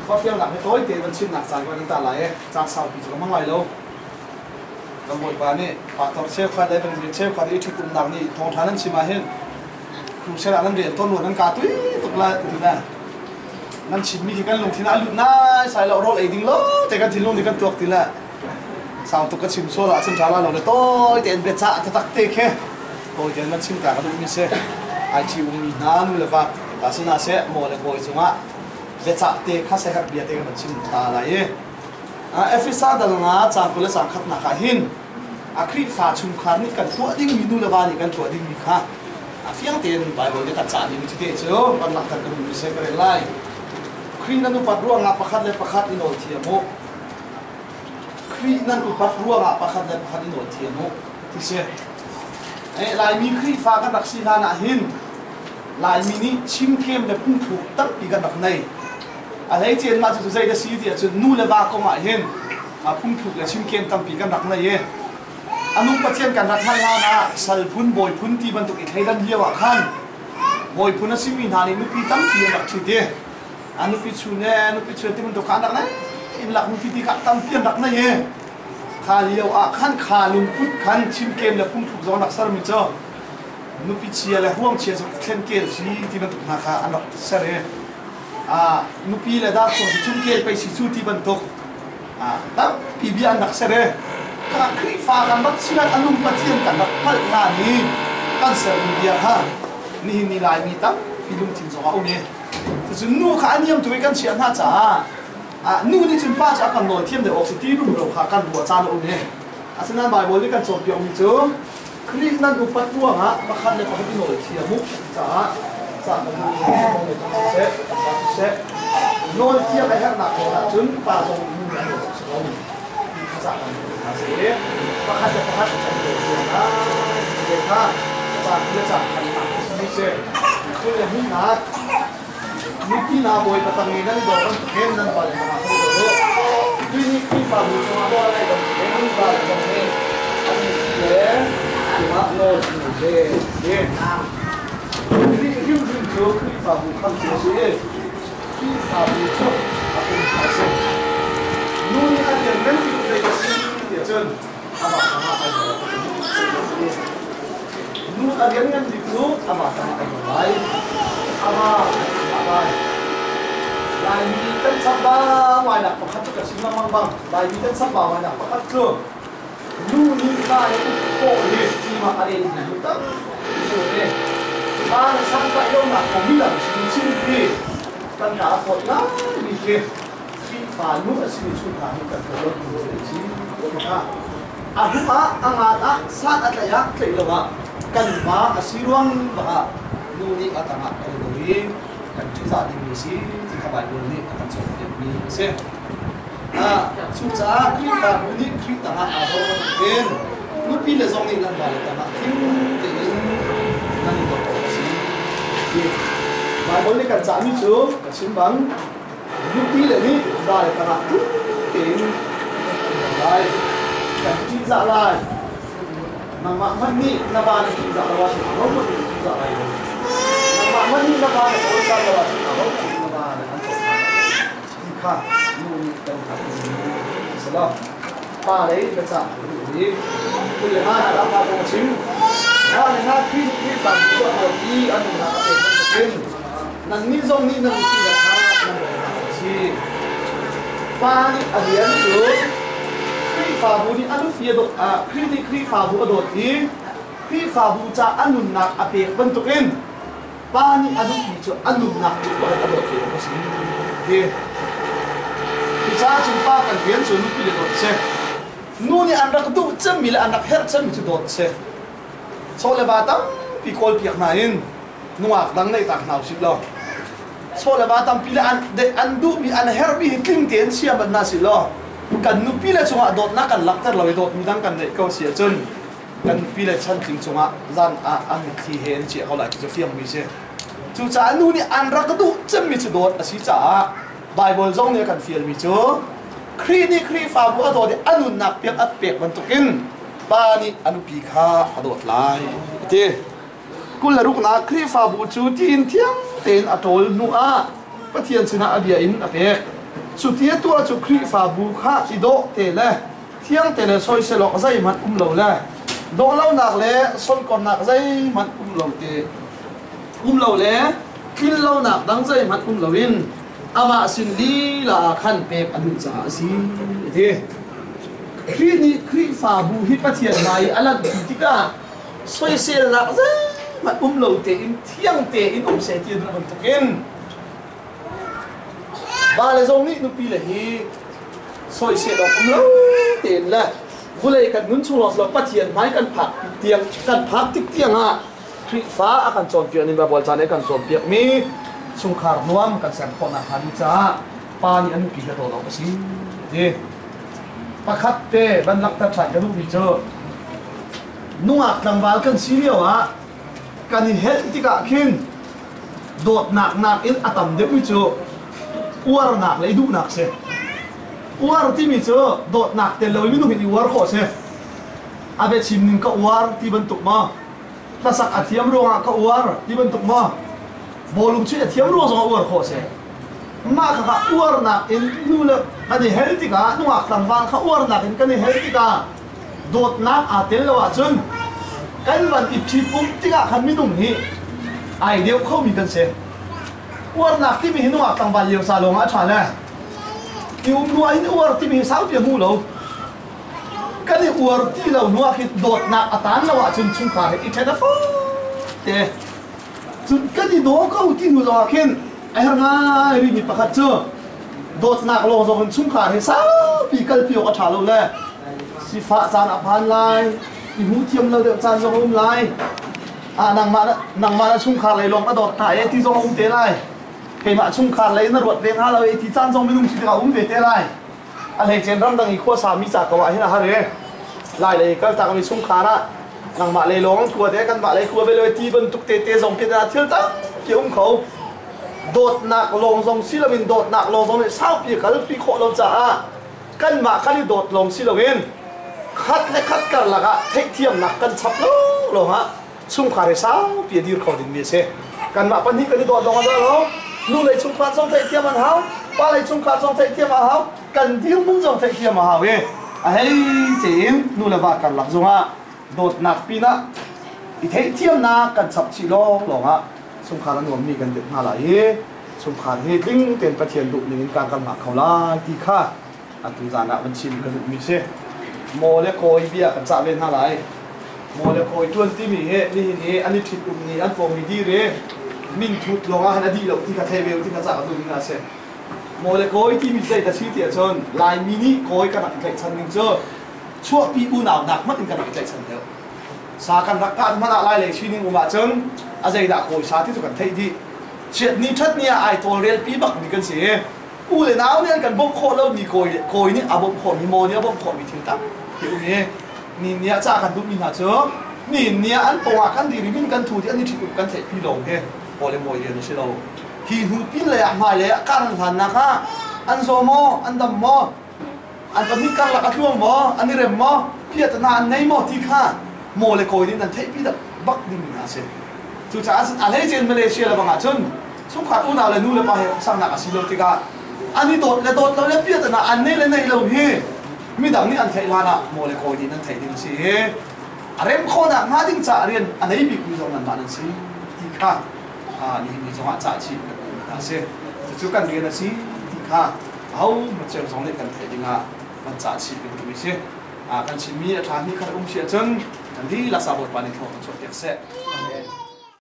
Khuafialnak hi tawi tein van chimnak caan kan in ta lai i caan saupi cu ka hmang lai lo. Kan Bawipa nih pastor cheukhat le evangelist cheukhat i ṭhitumnak nih thawngṭha nan chim ahhin crusade ah nan rian tawn rua nan kaa tui tuk lai ti na nan chimmi khi kan lungthin ah a lut naisai lo rawl ei ding lo te kan thinlung nih kan tuak ti le sau tuk ka chim sual ahcun ṭha la lo le tawi tein biacah taktak te khi tawi tein van chim ta ka duhmi si. Ai ṭhi ummi hna nu le va ta sinah seh maw le bawi cungah biacah te kha seherh bia te kan van chim ta lai i Efesa dal nga caang 20 le caang khatnak ah hin a Khrihfa chungkhar nih kan tuah dingmi nu le va nih kan tuah dingmi kha a fiang tein Baibal nih kan cah dingmi cu te cu kan langhter ka duhmi si ka rel lai. Khrih nan upat ruangah pakhat le pakhat i nawl thiam u. Khrih nan upat ruangah pakhat le pakhat i nawl thiam u ti si. Laimi Khrihfa kan rak si hlan ah hin Laimi nih chimkem le phungthluk tampi kan rak nei. A hleice mah cucu zei da si ti ahcun nu le va kong ah hin phungthluk le chimkem tampi kan rak nei i a nung Pathian kan rak hngalh hlan ah sal phun bawi phun ti bantuk i thleidan lio ah khan bawi phun a simi hna nih nupi tampi an rak ṭhit i a nupi chun le nupi chun ti bantuk kha an rak nei in lak nupi ti kha tampi an rak nei i kha lio ah khan kha lungput khan chimkem le phungthluk zong an rak sermi cu nupi chia le ruang chia cu thlen kel si ti bantuk hna kha an rak ser i nupi le darkhuang cu cungkel pei si cu ti bantuk tampi bia an rak ser i ka Khrihfa kan rak si a nung Pathian kan rak hngalh hlan i kan sermi bia kha nihin ni Laimi tampi lungthin zong a um i cucun nu kha a niam tuk i kan chiah hna caah nu nih cun pa cu a kan nawl thiam deuh awk si ti rumro kha kan ruah caan a um i asinain Baibal nih kan cawnpiakmi cu Khrih nan upat ruangah pakhat le pakhat i nawl thiam u caah ca kan siseh siseh nawl thiam a herhnak zawn ahcun pa zong nu nih an nawl si lo ti kha ca kan hna si pakhat le pakhat kan nawl thiam lai ti kha ca le ca khan si si kul le hmunnak Mipi hna Bawipa tang i nan dawr bantukin nan vale tangah khan i dor u. Tui nih Khrihfabu cungah nawl a ngeih bantukin vale zong nih an nupi le cungah nawl an ngei ve a si. Khrih hrimhrim cu Khrihfabu khamtu a si i Khrihfabu cu a pum a si. Nu nih a rian ngan bik zei a si ti ahcun amah tangah ai dor a si. Nu a rian ngan bik cu amah tangah ai dor lai. Amah a lai. Laimi kan chambau ngainak pakhat cu ka chim lengmang bang Laimi kan chambau ngainak pakhat cu nu nih pa le uk khawh hi timah a rel mi tam cu e pa le santlaih lonak kong midang sin chim hi kan ka a thawt ngai mi khi Khrihfa nu a simi chungkhar hi kan tuah lo ti a A hum ah, a ngat ah, san a tlaih ah, tlaih lo ah kan va a si ruang bak ah nu nih a tangah kan i do i kan ṭihzah dingmi a si ti kha Baibal nih a kan cawnpiakmi a si. Cucaah Khrihfabu nih Khrih tangah aa dor bantukin nupi le zong nih nan vale tangah tling tein nan i dor awk a si. Baibal nih kan cahmi cu ka chim bang Nupi le nih vale tangah tling tein kan um lai. Kan ṭihzah lai. Nangmah hmanh nih na va na ṭihzah lo ahcun ahohmanh nih na ṭihzah lai lo. Nangmah hmanh nih na va na cawisan lo ahcun ahohmanh nih na va na an cohlan lai lo. Ti kha nu nih kan hngalh ding a si lo. Pa lei biacah ka duh i kul le nga hna pa kong a chim. Nga le nga Khrih nih Khrihfabu cu a dawt i a nunnak a pek bantukin nannih zong nih nan nupi le kha nan dawt hna awk a si. Pa nih a rian cu Khrihfabu nih a nupi a dawt Khrih nih Khrihfabu a dawt i Khrihfabu ca a nunnak a pek bantukin pa nih a nupi cu a nunnak tluk in a dawt ve awk a si ti. Cucaah cun pa kan rian cu nupi le dawt a si. Nu nih an rak duh cemmi le an rak herh cemmi cu dawt a si. Chaw le va tampi kawlpiak hna in nungak dang neih tak hna usih law chaw le va tampi le an duhmi an herhmi hi tling tein chia hmanh hna sih law kan nupi le cungah dawtnak kan langhter lo i dawtmi dang kan neih ko si ahcun kan nupi le chantling cungah zan ah an mitthli he an ciah ko lai ti cu fiangmi si. Cucaah nu nih an rak duh cemmi cu dawt a si caah Baibal zong nih a kan fialmi cu Khrih nih Khrihfabu a dawt i a nunnak piak a pek bantukin pa nih a nupi kha a dawt lai a ti. 26nak Khrihfabu cu tiin thiang tein a ṭawl hnu ah Pathian sinah a bia in a pek. Cu ti a tuah cu Khrihfabu kha i dawh te le thiang te le soisel awk zeihmanh um lo le dawhlonak le sonkornak zeihmanh um lo te um lo le tlinlonak dang zeihmanh um loin amah sin lila ah khan pek a duh caah a si a ti. Khrih nih Khrihfabu hi Pathian hmai i a lanhpi tikah soiselnak zeihmanh um lo tein thiang tein um seh ti a duh bantukin vale zong nih nupile hi soisel awk um lo tein le vulei kan nun chung lawng si lo Pathian hmai kan phak tiang kan phak tik tiang ah Khrihfa a kan cawnpiak ning Baibal ca nih a kan cawnpiakmi chungkhar nuam kan ser khawh nakhnga ding caah pa nih a nupi hi a dawt awk a si ti. Pakhat te van langhter ṭhan ka duhmi cu nungak tlangval kan si lio ah kan i helh tikah khin dawtnak nakin a tam deuhmi cu uarnak le i duhnak si. Uar timi cu dawtnak tel lo in minung hin i uar khawh a si. A biachim ning ka uar ti bantuk maw? Hlasak a thiam ruangah ka uar ti bantuk maw? Bawlung chuih a thiam ruang zongah uar khawh a si. Mah khakha uarnak in nu le kan i hel tikah nungak tlangval kha uarnak in kan i hel tikah dawtnak aa tel lo ahcun kan van i ṭhit-um tikah khan minung hi ai deuh khomi kan si. Uarnak timi hi nungak tlangval lio ca lawngah a ṭha le i um hnu ah hin uar timi hi saupi a hmu lo. Kan i uar ti lo hnu ah khin dawtnak a taan lo ahcun chungkhar he i ṭhen a fawi te. Cun kan i daw ko ti hnu zongah khin a herh ngai rihmi pakhat cu dawtnak lawng zong in chungkhar hi saupi kalpi awk a ṭha lo le sifah caan a phan lai, i hmuh thiam lo deuh caan zong a um lai. Ah nangmah nangmah na chungkhar lei lawng na dawt hna e ti zong a um te lai. Keimah chungkhar lei na ruat ve hnga lo e ti caan zong minung si tikah a um ve te lai. A hleicen ramdang i khuasa mi ca ko ah hin a har e. Lai lei kaltak mi chungkhar ah nangmah lei lawng khua te kanmah lei khua ve lo ti bantuk te te zong khi thil tampi um kho. Dawtnak lawng zong si loin dawtnak lawng zong nih saupi kalpi khawh lo caah kanmah kan i dawt lawng si loin khat le khat karlak ah theihthiamnak kan chap lo lawngah chungkhar hi saupi a dir kho dingmi a si. Kanmah pahnih kan i dawt lawng a za lo. Nu lei chungkhar zong theihthiam an hau, pa lei chungkhar zong theihthiam a hau, kan dirhmun zong theihthiam a hau i a hei tein nu le va karlak zongah dawtnak pinah i theihthiamnak kan chap chih lawng lawngah chungkhar a nuammi kan dirh hna lai i chungkhar hi tling tein Pathian duh ning in kan kan ngah kho lai ti kha atu zan ah van chim ka duhmi si. Maw le kawi bia kan cah ve hna lai. Maw le kawi ṭuan timi hi nihin i an i ṭhit um ni an pawng i dir i min thut lawng ah hin a dih lo ti kha thei ve u ti kha cah ka duhmi hna a si. Maw le kawi timi zei dah si ti ahcun Laimi nih kawi kan rak i tlaihchan ning cu chuahpi unau nak hmanh in kan rak i tlaihchan deuh. Sa kan rak kah hmanh ah lai lei sining um ahcun a zeidah kawi sa ti cu kan theih dih. Chiat ni ṭhat ni ah ai tawlrel pi bak mi kan si. U le nau nih an kan bawmh khawh lomi kawi kawi nih a bawmh khawhmi maw nih a bawmh khawhmi thil tampi um i ni ni ah ca kan duhmi hna cu ni ni ah an pawng ah kan dir i min kan thu ti an i ṭhit kan theihpi lawng hi pawl le mawi rian a si lo. Hi hnu pin lei ah hmai lei ah kar an hlannak ah an zaw maw an dam maw an pahnih karlak a tluang maw an i rem maw piahtana an nei maw ti kha maw le kawi nih nan theihpi bak dingmi hna a si. Cucaah cun a hleice in Malaysia le bang ahcun chungkhar unau le nu le pa he saknak a si lo tikah an i dawt le dawt lo le piahtana an neih le neih lo hi midang nih an theih hlan ah maw le kawi nih nan theih ding a si i a rem khawhnak hnga ding caah rian a nei bikmi zong nanmah nan si ti kha nihin ni zongah cah chih kan duhmi hna a si. Cucu kan rian a si ti kha aho hmaceu zong nih kan theih dingah kan cah chih kan duhmi si. Kan chimmi a ṭha hnih khat a um si ahcun kan dihlak sa Bawipa nih thlawh kan chuahpiak seh. Amen.